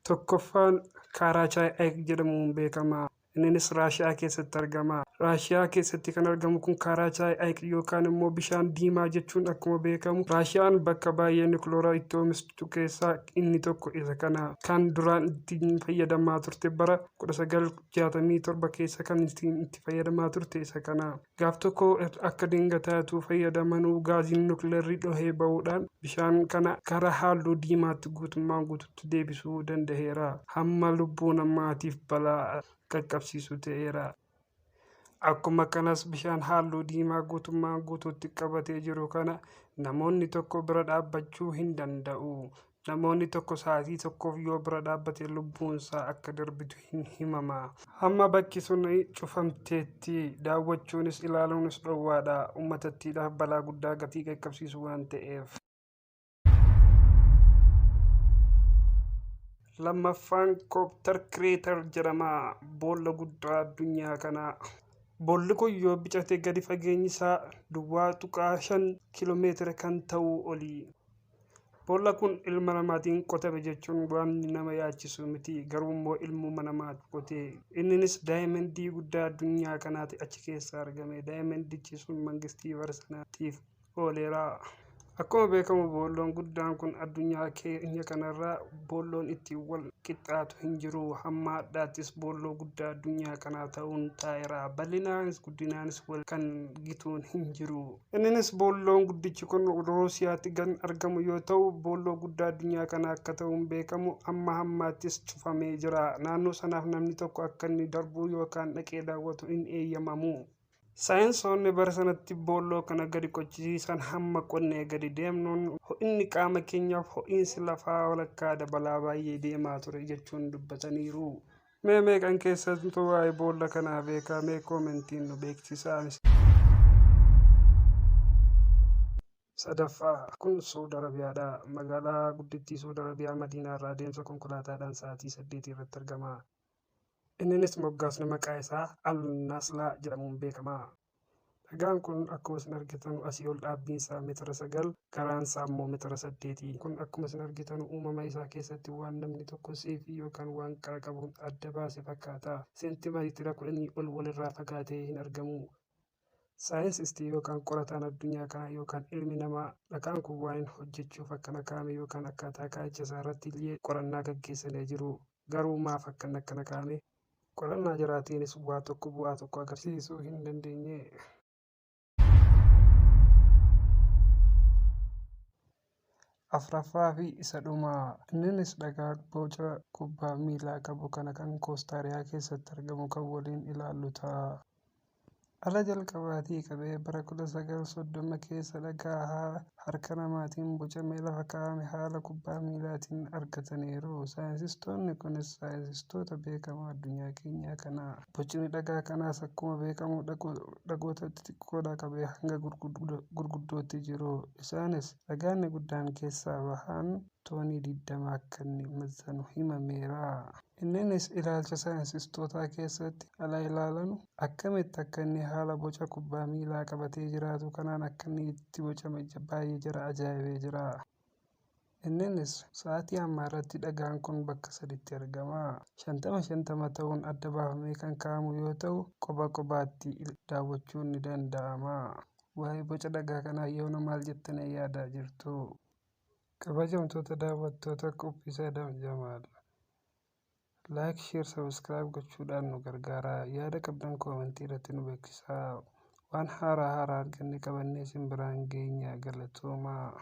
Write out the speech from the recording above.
Tokkoffaan Kaaraachaay Ayiq jedhamuun beekama. Innis Raashiyaa keessatti argama. Raashiyaa keessatti kan argamu kun Kaaraachaay Ayiq yookaan immoo bishaan diimaa jechuun akkuma beekamu, Raashiyaan bakka baay'ee nukilooraa itti oomishtu keessaa inni tokko isa kana. Kan duraan ittiin fayyadamaa turte, bara 1967 keessa kan ittiin itti fayyadamaa turte isa kana. Gaaf tokko akka dingataatu fayyadamanuu gaaziin nukileerri dhohee ba'uudhaan bishaan kana gara halluu diimaatti guutummaan guututti deebisuu danda'eera. Hamma lubbuu namaatiif balaa qaqqabsiisu ta'eera. Akkuma kanas bishaan halluu diimaa guutummaan guutuutti qabatee jiru kana namoonni tokko bira dhaabbachuu hin danda'u. Namoonni tokko sa'aatii tokkoof yoo bira dhaabbate lubbuunsaa akka darbitu hin himama. Hamma bakki sun cufamteetti daawwachuunis ilaaluunis dhowwaadha. Uummatattiidhaaf balaa guddaa gatii qaqqabsiisu waan ta'eef. Lammaffaan Kooptar Kireetar jedhama. Boolla guddaa addunyaa kanaa. Boolli kun yoo bicate gadi fageenyi isaa 0.5 kiiloomeetira kan ta'uu oli. Boolla kun ilma namaatiin qotame jechuun waan nama yaachisu miti. Garuu immoo ilmuma namaatu qote. Inninis daayimandii guddaa addunyaa kanaati achi keessaa argame. Daayimandichi sun mangistii bara sanaatiif ooleera. Akkuma beekamu boolloon guddaan kun addunyaa keenya kanarraa boolloon ittiin wal qixxaatu hin jiru. Hamma addaattis boolloo guddaa addunyaa kanaa ta'uun taa'eera. Bal'inaanis guddinaanis wal kan gituun hin jiru. Inninis boolloon guddichi kun Ruusiyaatti kan argamu yoo ta'u, boolloo guddaa addunyaa kanaa akka ta'uun beekamu amma hammaattis cufamee jira. Naannoo sanaaf namni tokko akka inni darbu yookaan dhaqee daawwatu hin eeyyamamu. Saayinsoonni bara sanatti boolloo kana gadi qochisiisan, hamma qonnee gadi deemnuun ho'inni qaama keenyaaf ho'iinsi lafaa walakkaa dabalaa baay'ee deemaa ture jechuun dubbataniiru. Mee meeqan keessattuu waa'ee boolla kanaa beekaa? Mee koomentiin nu beeksisaa. Sadaffaa, kun Suud Arabiyaadha. Magaalaa guddittii Suud Arabiyaa Madiinaa irraa deemsa konkolaataadhaan sa'aatii 8 irratti argama. Inninis moggaasni maqaa isaa Al-Naslaa jedhamuun beekama. Dhagaan kun akkuma isin argitan asii ol dhaabbiin isaa meetira 9, garaan isaa immoo meetira 8. Kun akkuma isin argitan uumama isaa keessatti waan namni tokko seefii yookaan waan qara qabuun adda baase fakkaata. Seentimeetira 10 ol walirraa fagaatee hin argamu. Saayinsistii yookaan qorataan addunyaa kanaa yookaan ilmi namaa dhagaan kun waan hin hojjechuuf akkana kaa'ame yookaan akkaataa kaa'icha isaa irratti illee qorannaa gaggeessanii jiru. Garuu maaf akkan akkana kaa'ame? Qorannaa jaraatiinis waa tokko bu'aa tokko agarsiisuu hin dandeenye. Afraffaa fi isa dhumaa. Inninis dhagaa boca kubbaa miilaa qabu kana kan Koostaariyaa keessatti argamu kan waliin ilaallu ta'a. Ala jalqabaatii qabee bara 1930 keessa dhagaa harka namaatiin bocamee lafa kaa'ame haala kubbaa miilaatiin argataniiru. Saayinsistoonni kunis saayinsistoota beekamoo addunyaa keenyaa kana. Bocni dhagaa kanaas akkuma beekamu dhagoota xixiqqoodhaa qabee hanga gurguddootti jiru. Isaanis dhagaanni guddaan keessaa bahan toonii 20 akka inni mazzanu himameera. Inninis ilaalcha saayinsistootaa keessatti ala ilaalanu akkamitti akka inni haala boca kubbaa miilaa qabatee jiraatu kanaan akka inni itti bocame baay'ee jara ajaa'ibee jira. Inninis sa'aatii ammaa irratti dhagaan kun bakka saditti argama. 50 50 ta'uun adda baafamee kan kaa'amu yoo ta'u, qoba qobaatti daawwachuun ni danda'ama. Waa'ee boca dhagaa kanaa yoona maal jettanii yaadaa jirtu? Kabajamtoota daawwattoota qophii Saadaam Jamaal, like, share, subscribe gochuudhaan nu gargaara. Yaada qabdan koomentii irratti nu beeksisaa. Waan haaraa haaraa arganne qabannee isin biraan geenya. Galatoomaa.